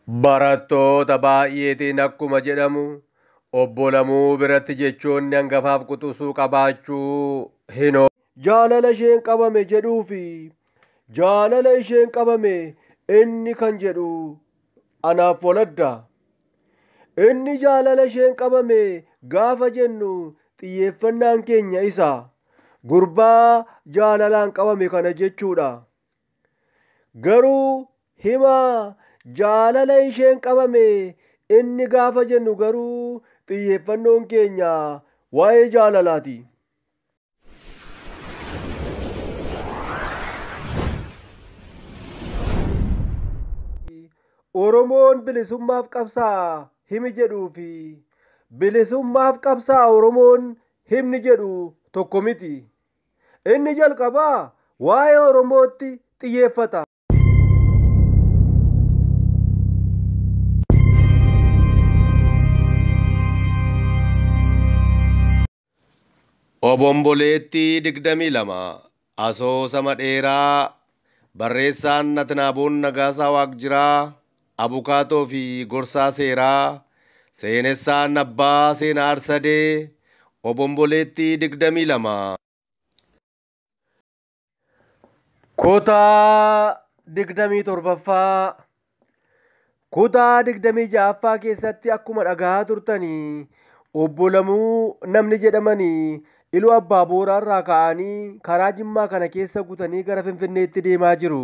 Barattoota baay'eetiin akkuma jedhamu obbo Lamuu biratti jechoonni hangafaaf quxisuu qabaachuu hin oolu. Jaalala isheen qabame jedhuu fi jaalala isheen qabame inni kan jedhu anaaf waladda. Inni jaalala isheen qabame gaafa jennu xiyyeeffannaan keenya isa gurbaa jaalalaan qabame kana jechuudha. Garuu hima jaalala isheen qabame inni gaafa jennu garuu xiyyeeffannoon keenya waa'ee jaalalaati. Oromoon bilisummaaf qabsaa'a himi jedhuu fi bilisummaaf qabsaa'a Oromoon himni jedhu tokko miti. Inni jalqabaa waa'ee Oromootti xiyyeeffata. Obomboleettii 22 Asoosama dheeraa barreessaan Atnaaboon Nagaasaa Waaqjiraa Abukaatoo fi Gorsaa Seeraa Seenessaan Abbaa Seenaa Arsadee Obomboleettii 22. Kutaa 27ffaa Kutaa 26ffaa keessatti akkuma dhagahaa turtanii obbo Lamuu namni jedhamanii Iluu Abbaa Booraarraa ka'anii karaa Jimmaa kana keessa gutanii gara Finfinneetti deemaa jiru.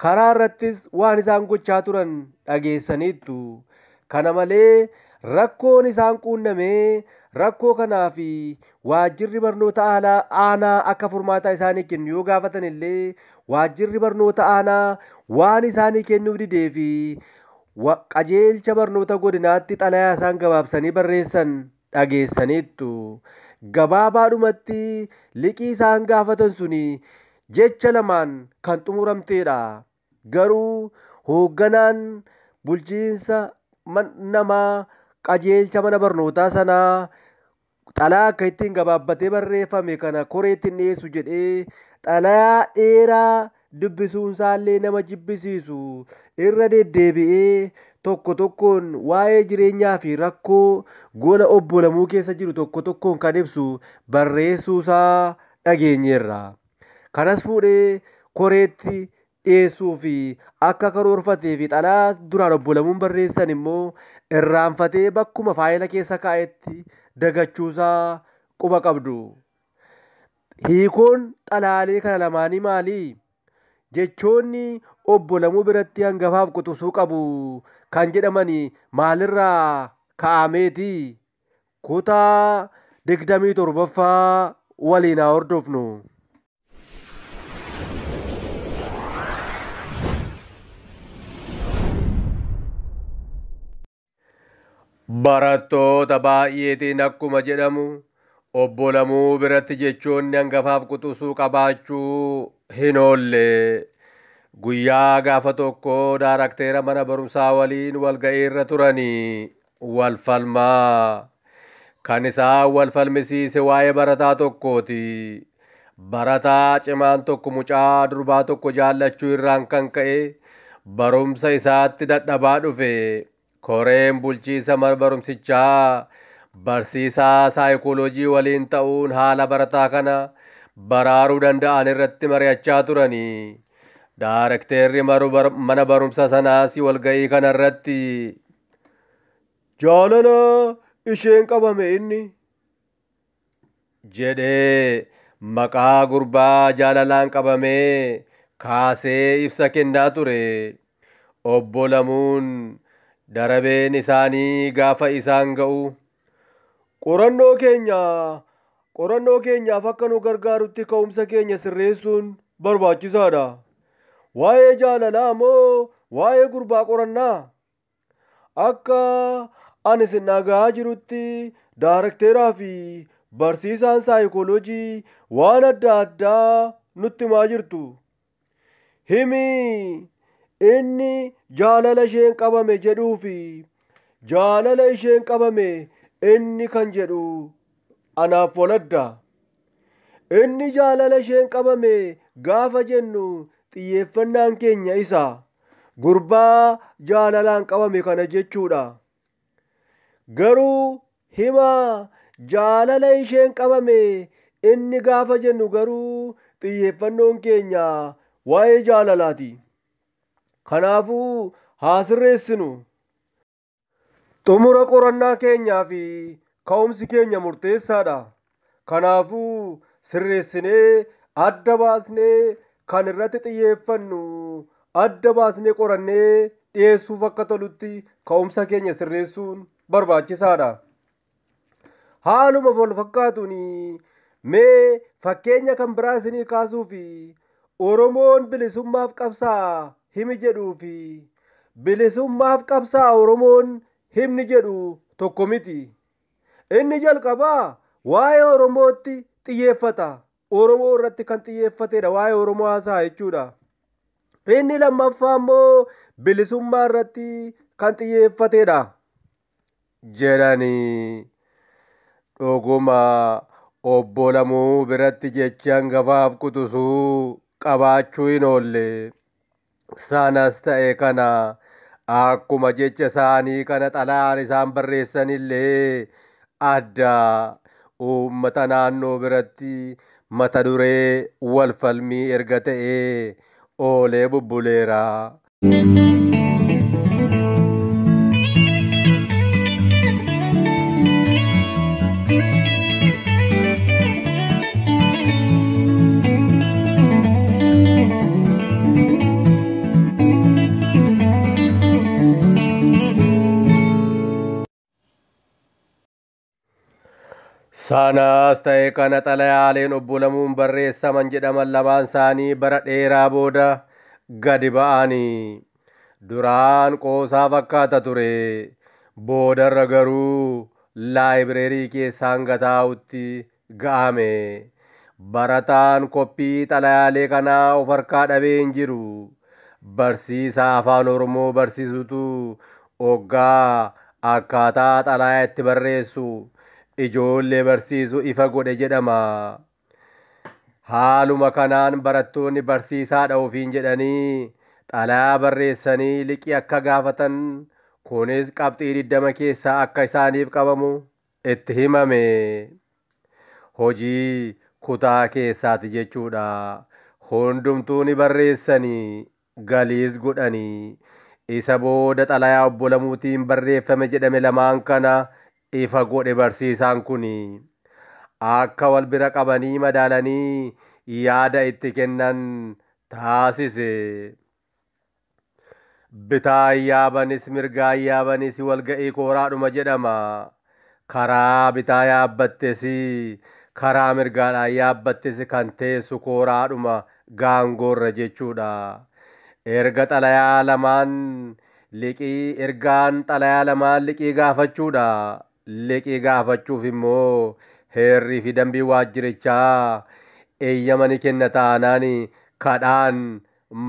Karaa irrattis waan isaan gochaa turan dhageessaniittu. Kana malee rakkoon isaan quunnamee rakkoo kanaa fi waajjirri barnoota aanaa akka furmaata isaanii kennu yoo gaafatan illee waajjirri barnoota aanaa waan isaanii kennuuf didee fi qajeelcha barnoota godinaatti xalayaa isaan gabaabsanii barreessan dhageessaniittu. Gabaabaadhumatti liqii isaan gaafatan suni jecha lamaan kan xumuramteedha. Garuu hoogganaan bulchiinsa namaa qajeelcha mana barnootaa sanaa xalayaa akka ittiin gabaabbatee barreeffame kana koreetti hin dhiyeessu jedhee xalayaa dheeraa dubbisuun isaallee nama jibbisiisu irra deddeebi'ee tokko tokkoon waa'ee jireenyaa fi rakkoo gola obbo Lamuu keessa jiru tokko tokkoon kan ibsu barreessuusaa dhageenyeerra. Kanas fuudhee koreetti dhiyeessuu fi akka karoorfatee fi xalayaa duraan obbo Lamuun barreessan immoo irraanfatee bakkuma faayila keessa kaa'etti dagachuusaa quba qabdu. Hiikoon xalaalee kana lamaanii maali? Jechoonni obbo Lamuu biratti hangafaaf quxisuu qabu kan jedhamani maalirraa ka'ameeti? Kutaa 27ffaa waliin haa hordofnu. Barattoota baay'eetiin akkuma jedhamu obbo Lamuu biratti jechoonni hangafaaf quxisuu qabaachuu hin oolle. Guyyaa gaafa tokko daarakteera mana barumsaa waliin walga'ii irra turanii wal falmaa. Kan isaan wal falmisiise waa'ee barataa tokkooti. Barataa cimaan tokko mucaa durbaa tokko jaallachuu irraan kan ka'e barumsa isaatti dadhabaa dhufe. Koreen bulchiinsa mana barumsichaa barsiisaa saayikooloojii waliin ta'uun haala barataa kana baraaruu danda'an irratti mari'achaa turanii. Daarekteerri mana barumsa sanaas walga'ii kana irratti jaalala isheen qabame inni jedhee maqaa gurbaa jaalalaan qabamee kaasee ibsa kennaa ture. Obbo Lamuun darabeen isaanii gaafa isaan ga'u qorannoo keenyaaf akka nu gargaarutti ka'umsa keenya sirreessuun barbaachisaadha. Waa'ee jaalalaa moo waa'ee gurbaa qorannaa? Akka ani isin dhaga'aa jirutti daarekteeraa fi barsiisaan saayikooloojii waan adda addaa nutti himaa jirtu. Himi inni jaalala isheen qabame jedhuu fi jaalala isheen qabame inni kan jedhu anaaf waladda. Inni jaalala isheen qabame gaafa jennu xiyyeeffannaan keenya isa Gurbaa jaalalaan qabame kana jechuudha. Garuu hima jaalala isheen qabame inni gaafa jennu garuu xiyyeeffannoon keenya waa'ee jaalalaati. Kanaafuu haa sirreessinu. Xumura qorannaa keenyaa fi ka'umsi keenya murteessaadha. Kanaafuu sirreessinee adda baasnee kan irratti xiyyeeffannu adda baasnee qorannee dhiyeessuuf akka tolutti ka'umsa keenya sirreessuun barbaachisaadha. Haaluma wal fakkaatuun mee fakkeenya kan biraa isinii kaasuu fi Oromoon bilisummaaf qabsaa'a himi jedhuu fi bilisummaaf qabsaa'a Oromoon himni jedhu tokko miti. Inni jalqabaa waa'ee Oromootti xiyyeeffata. Oromoo irratti kan xiyyeeffatedha waa'ee Oromoo haasa'a jechuudha. Inni lammaffaa immoo bilisummaa irratti kan xiyyeeffatedha. Jedhanii dhuguma obbo Lamuu biratti jechi hangafaaf quxisuu qabaachuu hin oolle. Sanas ta'e kana akkuma jecha isaanii kana xalayaan isaan barreessanillee adda uummata naannoo biratti mata duree wal falmii erga ta'ee oolee bubbuleera. Sanas ta'e kana xalayaaleen obbo Lamuun barreessaman jedhaman lamaan isaanii bara dheeraa booda gadi ba'anii duraan qoosaa fakkaata ture. Boodarra garuu laayibireerii keessa hanga taa'utti ga'ame. Barataan koppii xalayaalee kanaa of harkaa dhabee hin jiru. Barsiisaa afaan Oromoo barsiisutu oggaa akkaataa xalayaa itti barreessu ijoollee barsiisu ifa godhe jedhama. Haaluma kanaan barattoonni barsiisaadha ofiin jedhanii xalayaa barreessanii liqii akka gaafatan kunis qabxii 20 keessaa akka isaaniif qabamu itti himame. Hojii kutaa keessaati jechuudha. Hundumtuu ni barreessanii galiis godhanii isa booda xalayaa obbo Lamuutiin barreeffame jedhame lamaan kana ifa godhe barsiisaan kun akka wal bira qabanii madaalanii yaada itti kennan taasise. Bitaa yaabanis mirgaa yaabanis walga'ii kooraadhuma jedhama. Karaa bitaa yaabbattes karaa mirgaadhaan yaabbattes kan teessu kooraadhuma gaangoorra jechuudha. Erga xalayaa lamaan liqii ergaan xalayaa lamaan liqii gaafachuudha. Liqii gaafachuuf immoo heerrii fi dambii waajjirichaa eeyyama ni kenna taanaan kadhaan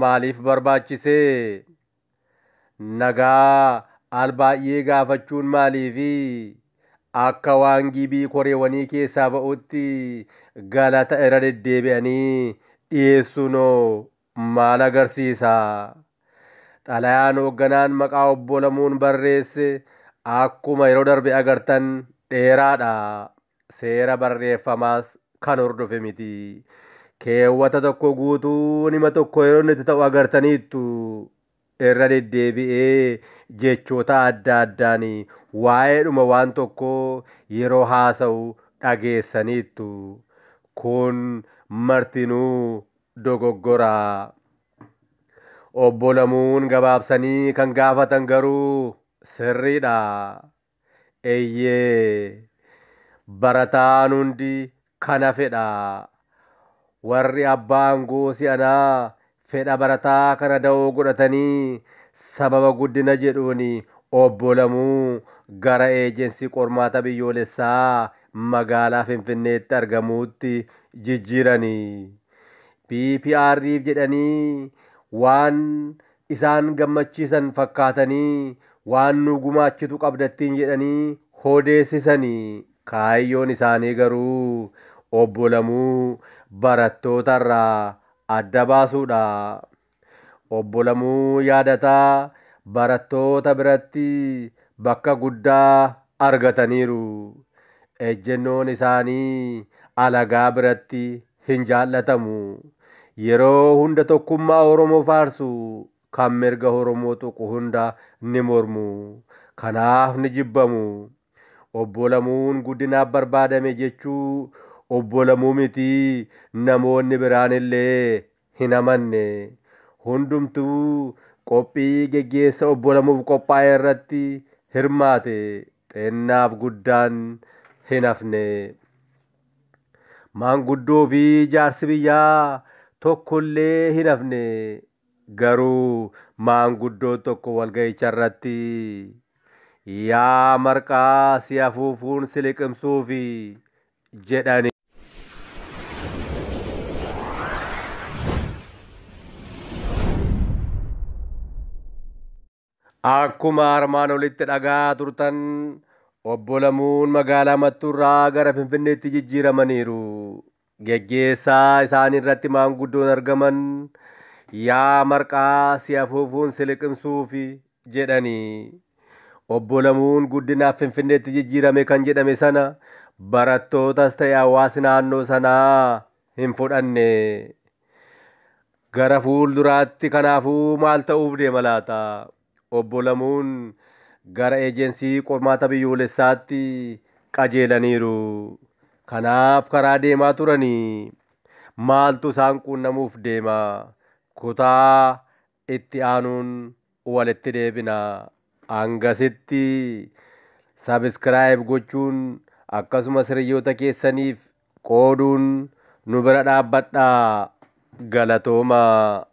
maaliif barbaachisee? Nagaa al baay'ee gaafachuun maaliifi? Akka waan gibii koreewwanii keessaa ba'utti galata irra deddeebi'anii dhiyeessuunoo maal agarsiisa? Xalayaan hoogganaan maqaa obbo Lamuun barreesse akkuma yeroo darbe agartan dheeraadha. Seera barreeffamaas kan hordofe miti. Keewwata tokko guutuu nima tokko yeroo inni itti ta'u agartaniittu irra deddeebi'ee jechoota adda addaan waa'eedhuma waan tokkoo yeroo haasa'u dhageessaniittu. Kun martinuu dogoggora. Obbo Lamuun gabaabsanii kan gaafatan garuu sirriidha. Eeyyee barataan hundi kana fedha. Warri abbaa aangoo si'anaa fedha barataa kana da'oo godhatanii sababa guddina jedhuun obbo Lamuu gara eejensii qormaata biyyoolessaa magaalaa Finfinneetti argamuutti jijjiiranii. PPR'if jedhanii waan isaan gammachiisan fakkaatanii waan nu gumaachitu qabdattiin jedhanii odeessisanii kaayyoon isaanii garuu obbo Lamuu barattootarraa adda baasuudha. Obbo Lamuu Yaadataa barattoota biratti bakka guddaa argataniiru. Ejjennoon isaanii alagaa biratti hin jaallatamu. Yeroo hunda tokkummaa Oromoo faarsu, kan mirga Oromoo tuqu hunda ni mormu. Kanaaf ni jibbamu. Obbo Lamuun guddinaaf barbaadame jechuu Obbo Lamuu miti namoonni biraan illee hin amanne. Hundumtuu qophii geggeessa Obbo Lamuuf qophaa'e irratti hirmaate. Xinnaaf guddaan hin hafne. Maanguddoo fi jaarsi biyyaa tokkollee hin hafne. Garuu maanguddoon tokko walga'icha irratti yaa marqaa si afuufuun si liqimsuufi jedhani. Akkuma armaan olitti dhagaa turtan Obbo Lamuun magaalaa Mattuurraa gara Finfinneetti jijjiiramaniiru. Geggeessaa isaanii irratti maanguddoon argaman yaa marqaa si afuufuun si liqimsuufi jedhani. Obbo Lamuun guddinaaf Finfinneetti jijjiirame kan jedhame sana barattootas ta'e hawaasni naannoo sanaa hin fudhanne. Gara fuulduraatti kanaafuu maal ta'uuf deema laata? Obbo Lamuun gara eejensii qormaata biyyoolessaatti qajeelaniiru. Kanaaf karaa deemaa turanii maaltu isaan quunnamuuf deema? Kutaa itti aanuun walitti deebina. Hangasitti sabiskiraayib gochuun akkasumas hiriyoota keessaniif qooduun nu bira dhaabbadhaa. Galatoomaa.